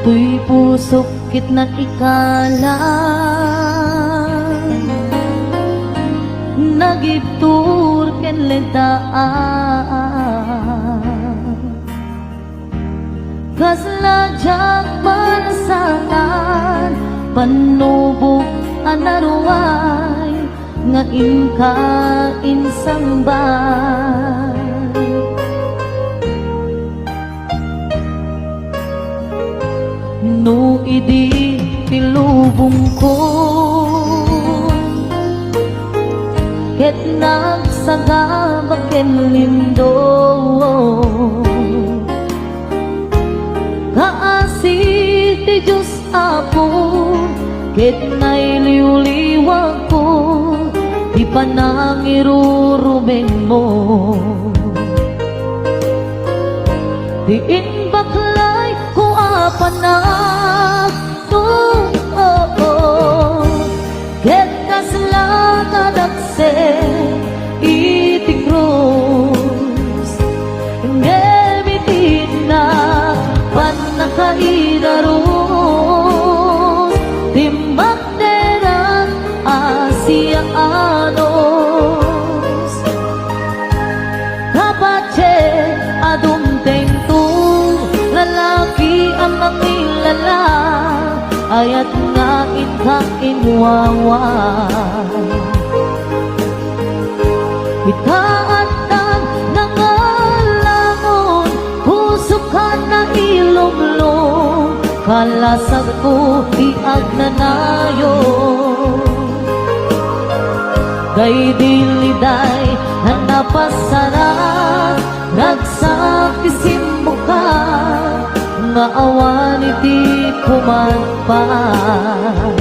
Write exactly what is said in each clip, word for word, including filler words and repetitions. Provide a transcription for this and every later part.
Toy pusok ket naikalang, nagibtur ken lentaan. Kasla diak malasatan, pannubok a naruay nga inka insangbaay. No idi ti lubongko ket nagsagaba ken lindong, kaasi ti Dios Apo, ket nailiwliwagko ti panangirurumenmo. Diin baklayko a panagtuo, ket kasla kadakse iti krus. Ngem iti innak pannakaidarus, dimmakderak a siaanus. Kapatien a dumtengto, lalaki a mangilala, ayat nga inka inwawa. Ita addan nangalangon, pusok a nailumlom, kalasagko ti agnanayon. Daydi liday a napasarak, ragsak ti simmoka, nga awan iti pumagpag.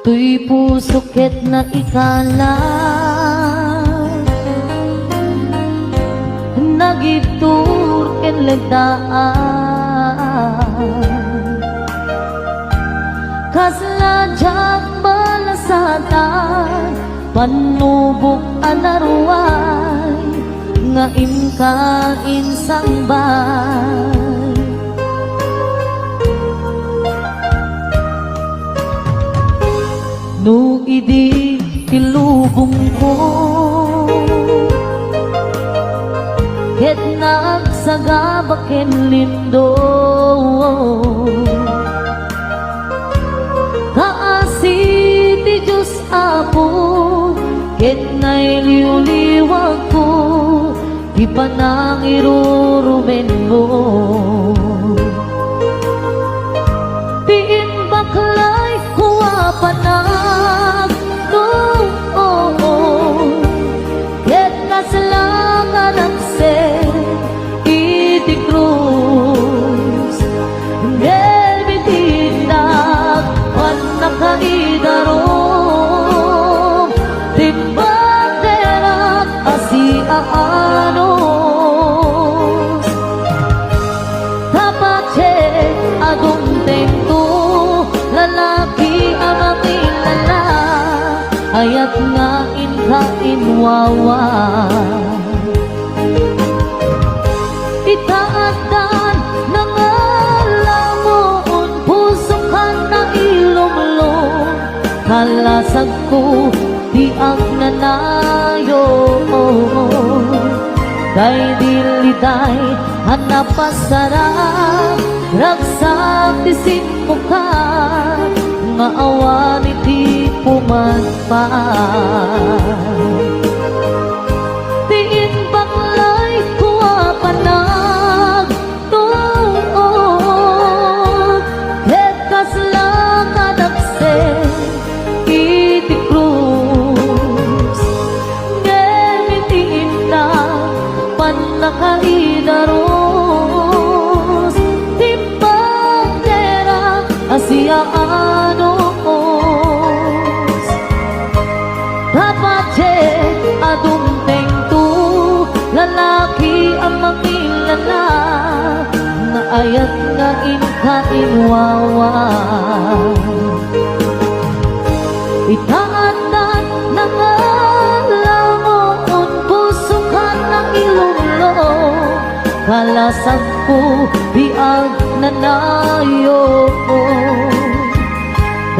Toy pusok ket naikalang, nagibtur ken legdaan. Kasla diak malasatan, pannubok a naruay nga inka insangbaay. No idi ti lubongko ket nagsagaba ken lindong, kaasi ti Dios Apo, ket nailiwliwagko ti panangirurumenmo. Diin baklayko a panagtuo, ket kasla kadakse iti krus. Ngem iti innak pannakaidarum, dimmakderak a siaanus. Kapatien a dumtengto, lalaki a mangilala, ayat nga inka inwawa. Ita addan nangalangon, pusok a nailumlom, kalasagko ti agnanayon. Daydi liday a napasarak, ragsak ti simmoka, nga awan iti pumagpag. Diin baklayko a panagtuo, ket kasla kadakse iti krus. Ngem iti innak pannakaidarus, Asianos, dapat ket a dumtengto, lalaki a mangilana, nga ayat nga inka inwawa. Ita adda nangalangon, puso ka nailumlo, kalasagko, biag nanayo.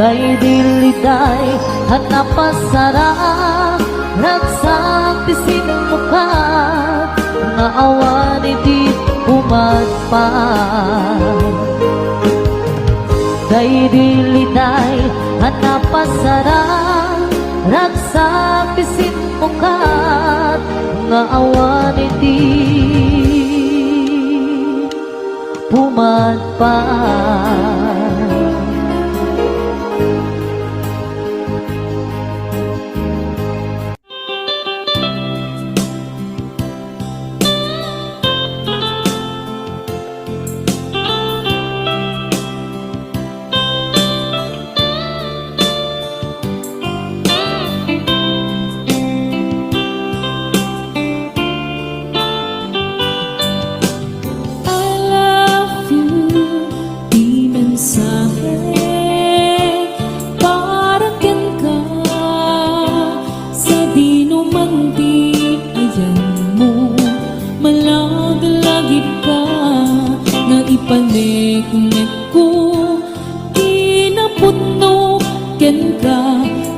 Daydi liday a napasara, ragsak ti simmukat, nga awan iti pumadpad. Daydi liday a napasara, ragsak ti simmukat, nga awan iti pumadpad. I love you, ti mensahe para kenka, sadino man ti ayanmo, malaglagipka, nga ipaneknekko, kinapudno kenka,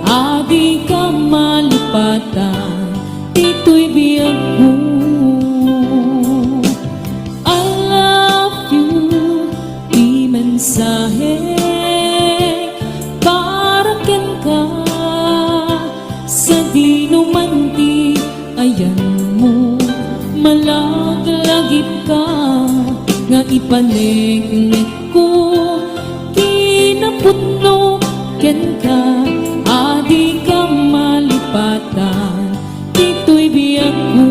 a dika malipatan ditoy biagko. I love you, ti mensahe para kenka, sadino man ti ayanmo, malaglagipka, nga ipaneknekko, kinapudno kenka, a dika malipatan ditoy biagko.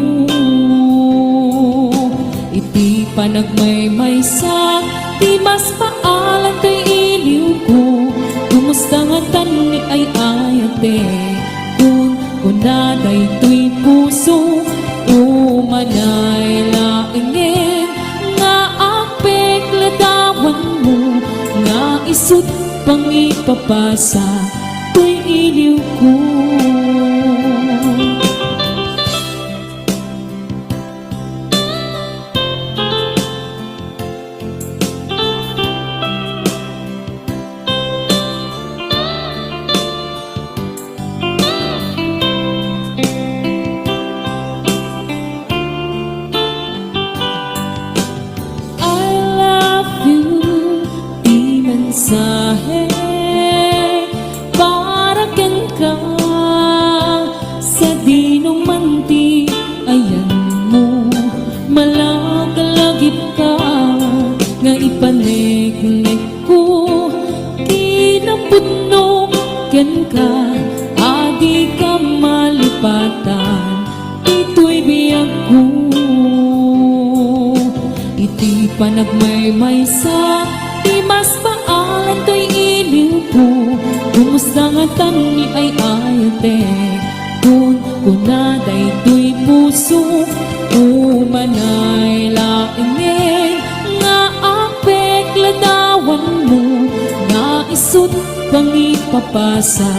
Iti panagmaymaysa, ti maspaalan toy iliwko. Kumusta ngatan ni ay-ayatek? Kun kuna daytoy puso, umanay laengen nga agpekladawanmo, nga isut' pangipapasa toy iliwko. I love you, ti mensahe para kenka, sadino man ti ayanmo, malaglagipka, nga ipaneknekko, kinapudno kenka, a dika malipatan ditoy biagko. Iti panagmaymaysa, ti maspaalan toy iliwko. Kumusta ngatan ni ay-ayatek? Kun kuna daytoy puso, umanay laengen nga agpekladawanmo, nga isut' pangipapasa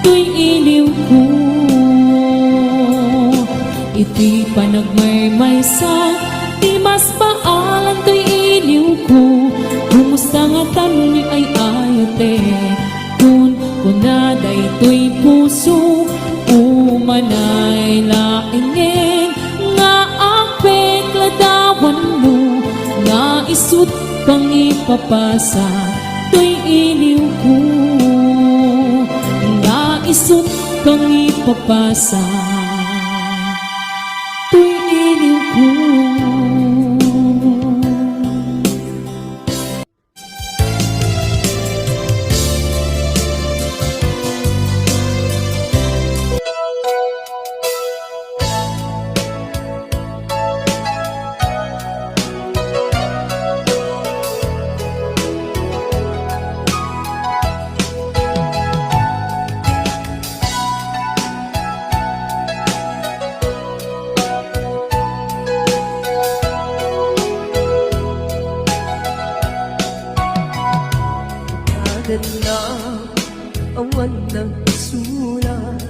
toy iliwko. Iti panagmaymaysa, ti maspaalan toy iliwko. Kumusta ngatan ni ay-ayatek? Kun kuna daytoy puso, umanay laengen nga agpekladawanmo, nga isut' pangipapasa toy iliwko, nga isut' pangipapasa toy iliwko. Denna, awan nagpasulat,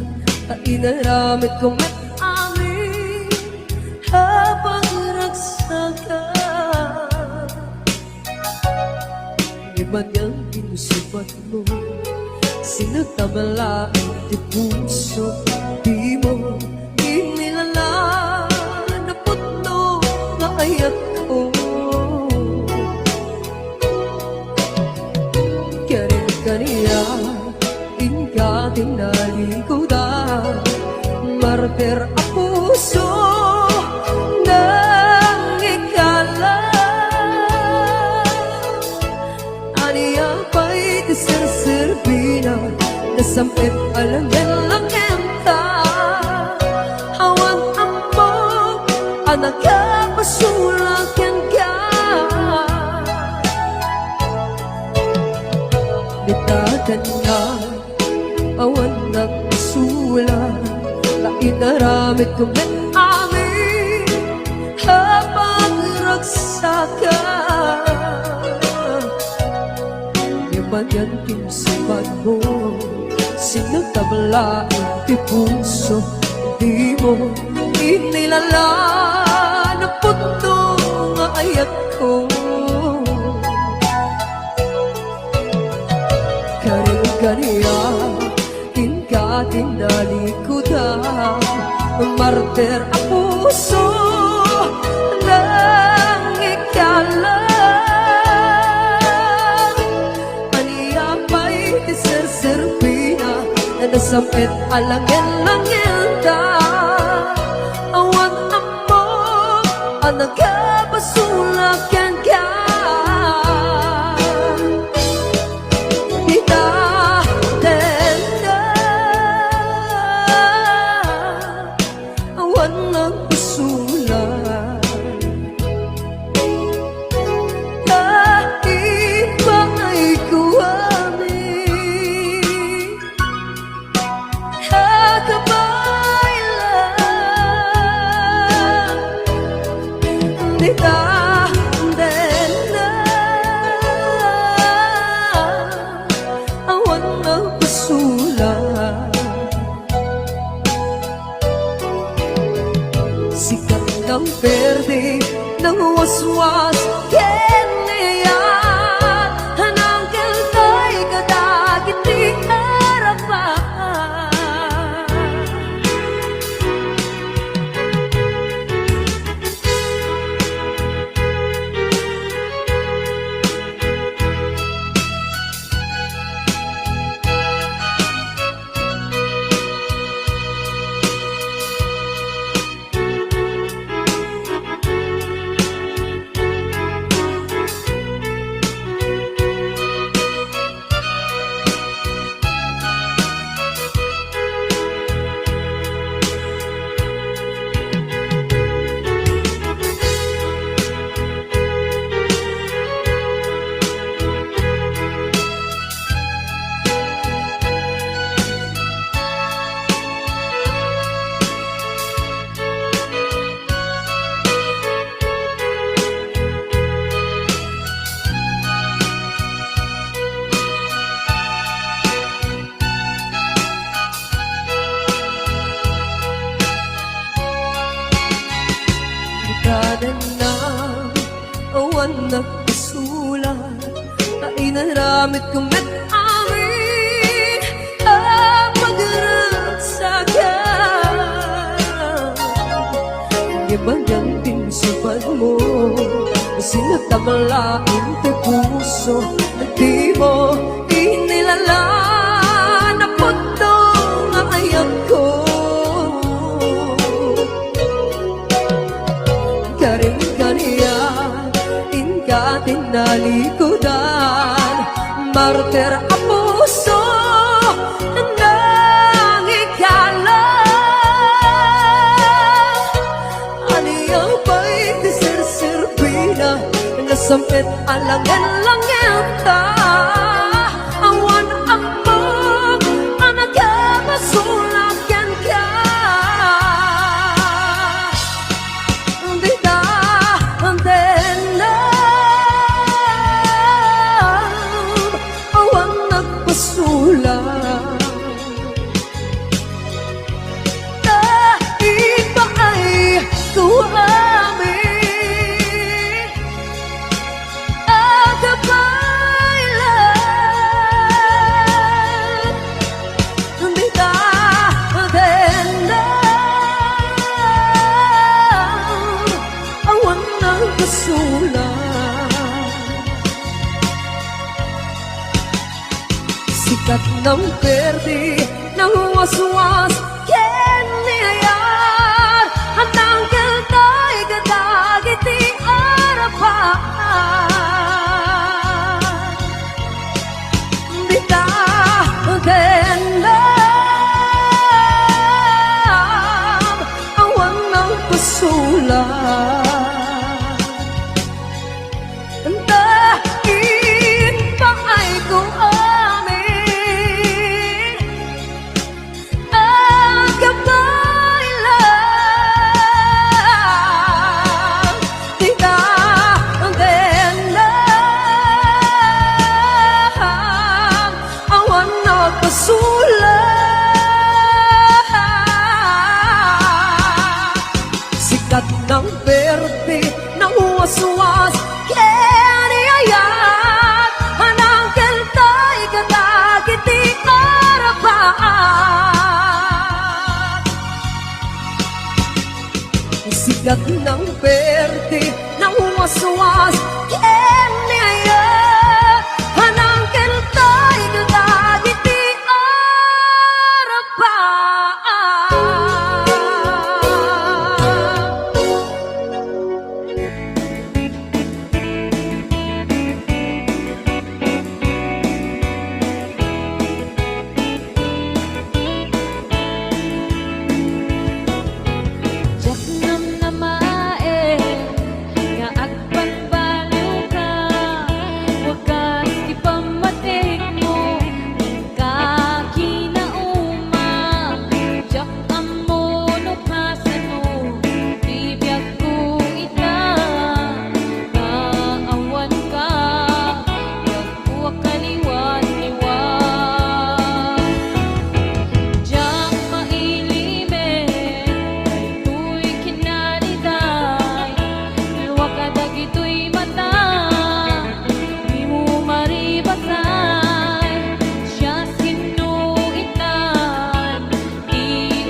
ta inaramidko met amin a pagragsakan. Iban nga insipatmo, sino ta malaeng ti puso, dimo inilala napudno nga ayatko. Karen kaniak, inka tinalikudan, martir a puso, nangikala. Ania pay ti serserbina, nasam-et a langen-langenta. Awan ammok a nakapasulak kenka. Dita denna, awan nagpasulat, ta inaramidko met amin a pagragsakan. Iban nga insipatmo, sino ta malaeng ti puso, dimo inilala napudno nga ayatko. Karen kaniak, inka tinalikudan, martir a puso, nangikala. Ania pay ti serserbina, nasam-et a langen-langenta. Awan ammok a nakapasulak kenka. Dita denna, awan nagpasulat, ta ipaayko amin a kabaylan. Dita denna, awan nagpasulat. Sika nga perdi, nangwaswas ken niat, nangkeltay kadagiti arapan. Kadenna, awan nagpasulat, ta inaramidko met amin a pagragsakan. Ibagan ti insipatmo, sino ta malaeng ti puso, dimo inilala napudno nga ayatko. Karin kaniak, inka tinalikudan, martir a puso, nangikala. Ania pay ti serserbina, nasam-et a langen-langenta. Awan ammok a nakapasulak kenka. Dita, dita, awan pasulak. Ta ipaayko amin a kabaylan. Dita tendam awan nagpasulak. Sika ti nangperdi, nangwaswas ken ni ayat, a nangkeltay kadagiti arapaat. Dita tendam awan nagpasulak. Ta ipaayko amin a kabaylan. Dita tendam awan nagpasulak. Sika ti nangperdi, nangwaswas ken ni ayat, a nangkeltay kadagiti arapaat. Sika ti nangperdi, nangwaswas ken ni ayat, a nangkeltay kadagiti arapaat. Diak namnamaen nga agbalbaliwka, wakas ti pammatikmo, inka kinauma. Diak ammo no kasano ti biagko ita, nga awanka, biagko a kaliwat-liwat. Diak mailimen daytoy kinaliday, luaka dagitoy mata, dimo maribasay, siasino itan ti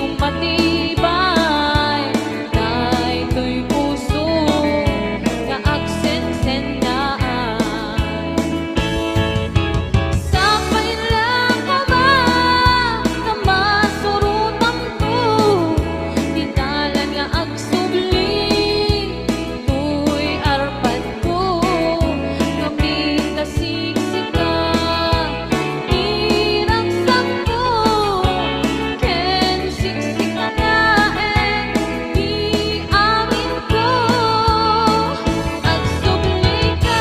umatibay daytoy puso nga agsensennaay. Sapay la koma ta masurotanto ti dalan nga agsubli toy arpadko, ngem dita siksika ti ragsakko, ken siksika laeng ti aminko. Agsublikan,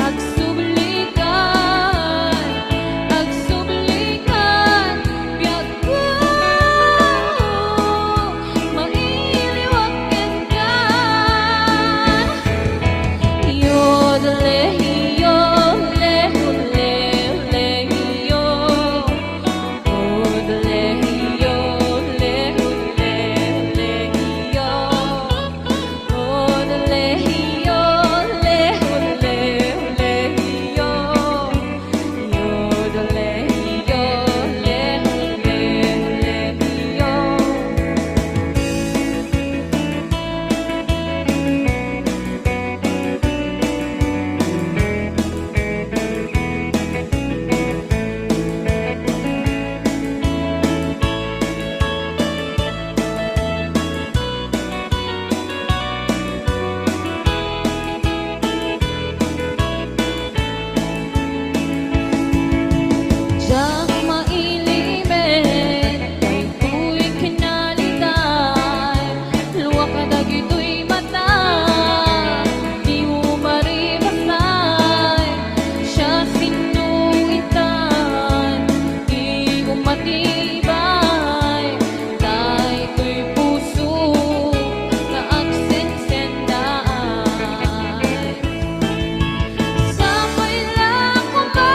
agsublikan, agsublikan, biagko. Mailiwak kenka. Yodle, yodle, yodle, yodle, yo. Yodle, yodle, yodle, yodle, yo. Yodle, yodle, yodle, yodle, yo. Diak mailimen daytoy kinaliday, luaka dagitoy mata, dimo maribasay, siasino itan ti umatibay daytoy puso nga agsensennaay. Sapay la koma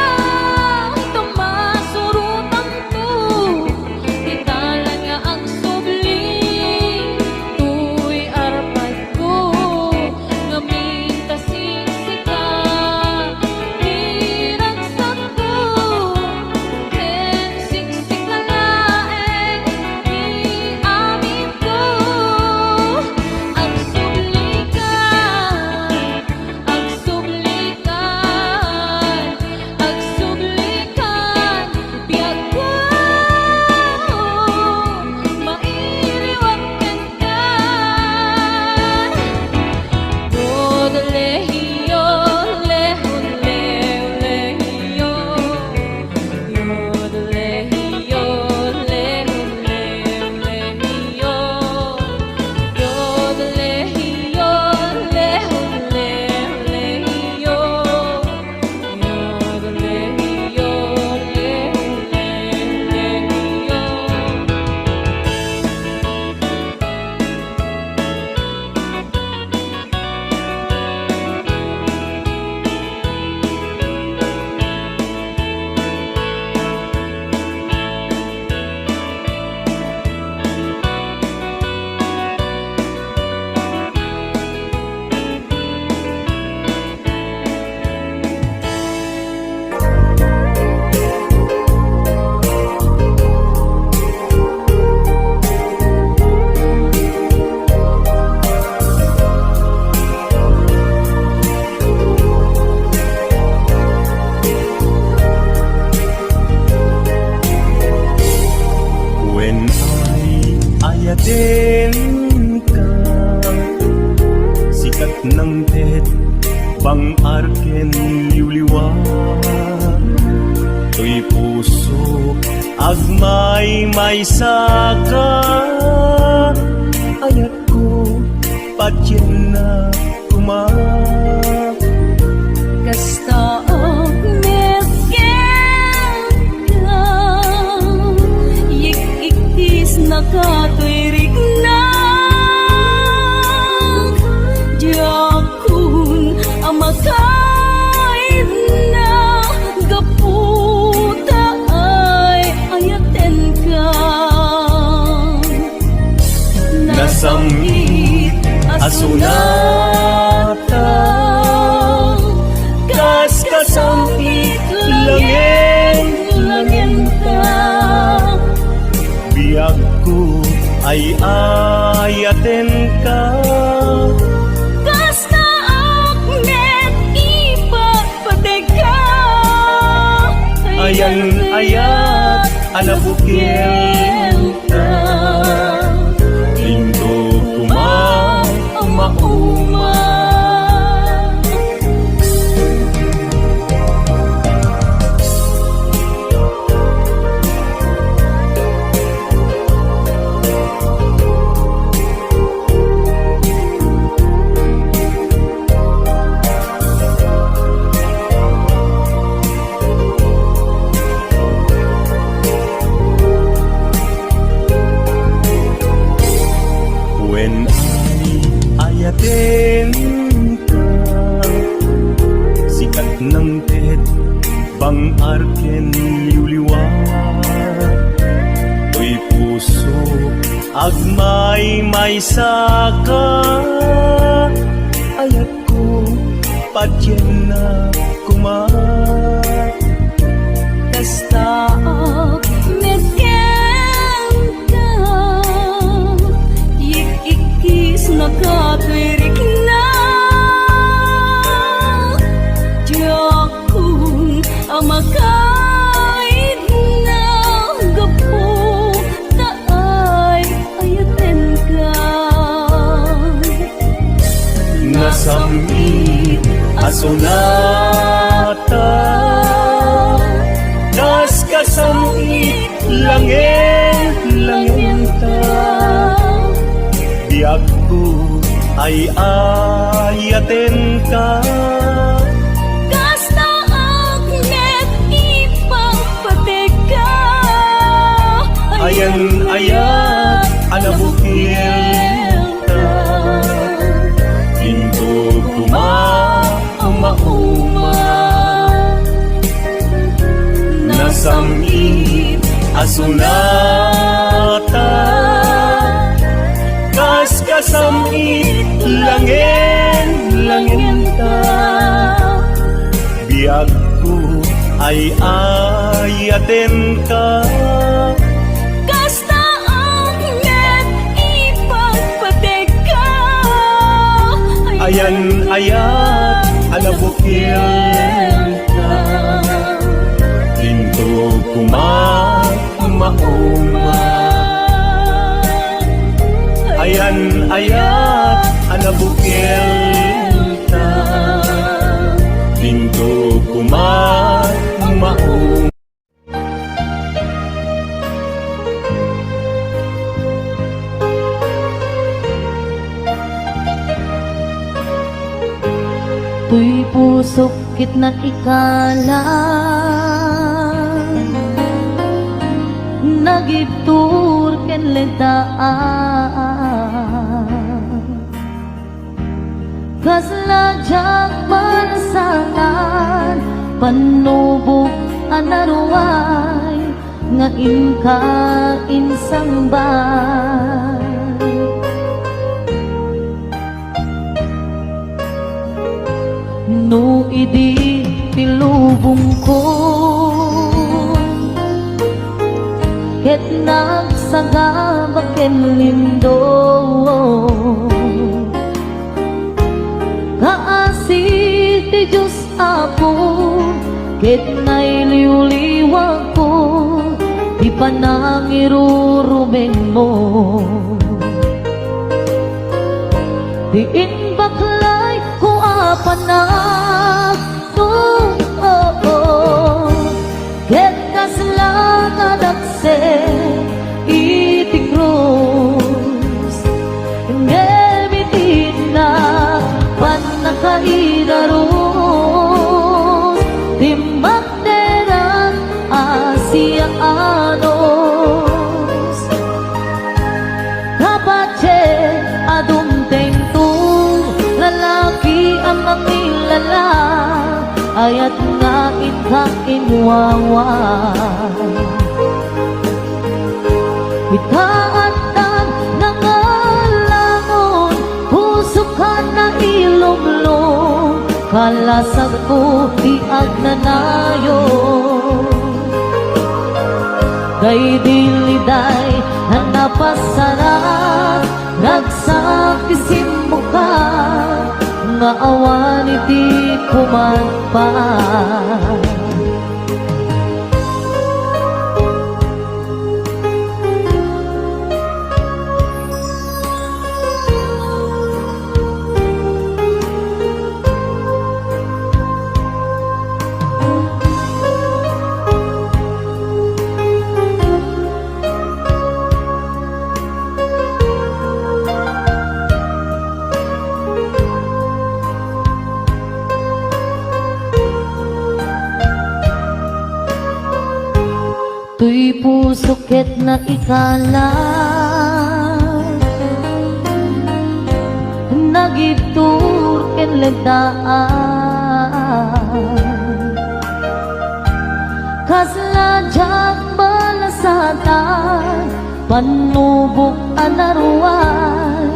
Maymaysaka, ayatko, patiennak koma. Kasta met kenka, yik-ikkis nakatoy rikna. Diak kun a makaidna, gapu ta ay-ayatenka. Nasam-it a sunata, kas kasam-it langen-langenta. Biagko, ay-ayatenka. Kastaak met ipagpategka. Ayan-ayat a nabukilta, intoka koma a mauma. Wen ay-ayatenka, sika nangted bang-ar ken liwliwa. Toy pusok, agmaymaysaka, ayatko, patiennak koma. Kastaak met kenka, yik-ikkis nakatoy rikna. Diak kun a makaidna, gapu ta ay-ayatenka. Nasam-it a sunata, kas kasam-it langen-langenta. Biagko, ay-ayatenka. Kastaak met ipagpategka. Ayan-ayat a nabukilta, intoka koma a mauma. Nasam-it a sunata, kas kasam-it langen-langenta. Biagko, ay-ayatenka. Kastaak met ipagpategka. Ayan-ayat a nabukilta, intoka koma a mauma. Ayan-ayat a nabukilta, intoka koma a mauma. Toy pusok ket naikalang, nagibtur ken lentaan. Kasla diak mansangan, pannubok a naruay nga inka insangbaay. No idi ti lubongko ket nagsagaba ken lindong, kaasi ti Dios Apo, ket nailiwliwko ti panangirurumenmo. Diin baklayko a panagtungko, ket kasla nga ti anus. Kapatien a dumtengto, lalaki a mangilala, ayat nga inka inwawa. Ita addan nangalangon, pusoka nailumlom, kalasagko ti agnanayon. Daydi liday a napasarak, ragsak ti simmoka, nga awan iti pumagpag. Toy pusok ket naikalat, nagibtur ken legdaan. Kasla diak balasatan, pannubok a naruay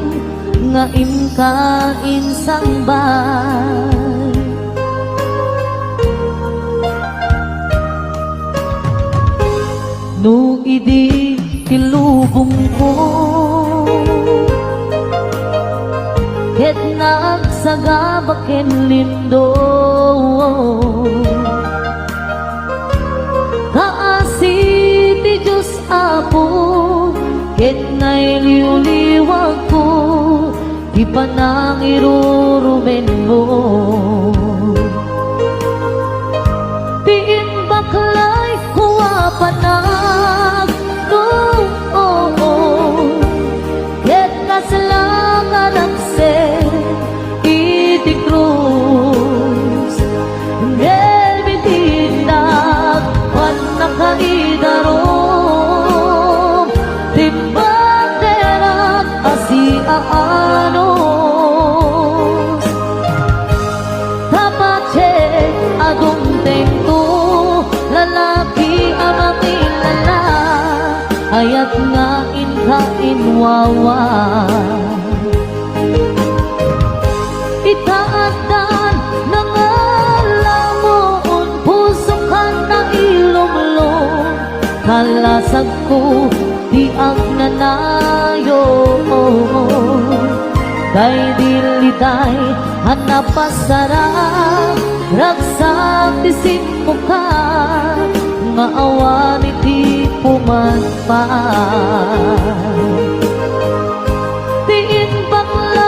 nga inka insangbay. No idi ti lubongko ket nagsagaba ken lindo, kaasi ti Dios Apo, ket nailiwliwagko ti panangirurumenmo. Ti imbaklay ko a panagtuo, ket kasla nga nagsen iti krus. Ngem iti innak, pannakaidarum ti banderak a siaanus. Kapatien a dumtengto, lalaki a mangilala, ayat nga inka inwawa. Ita addan nangalangon, pusoka nailumlom, kalasagko ti agnanayon. Daydi liday a napasarak, ragsak ti simmoka, nga awan iti pumagpag. Ti imbakla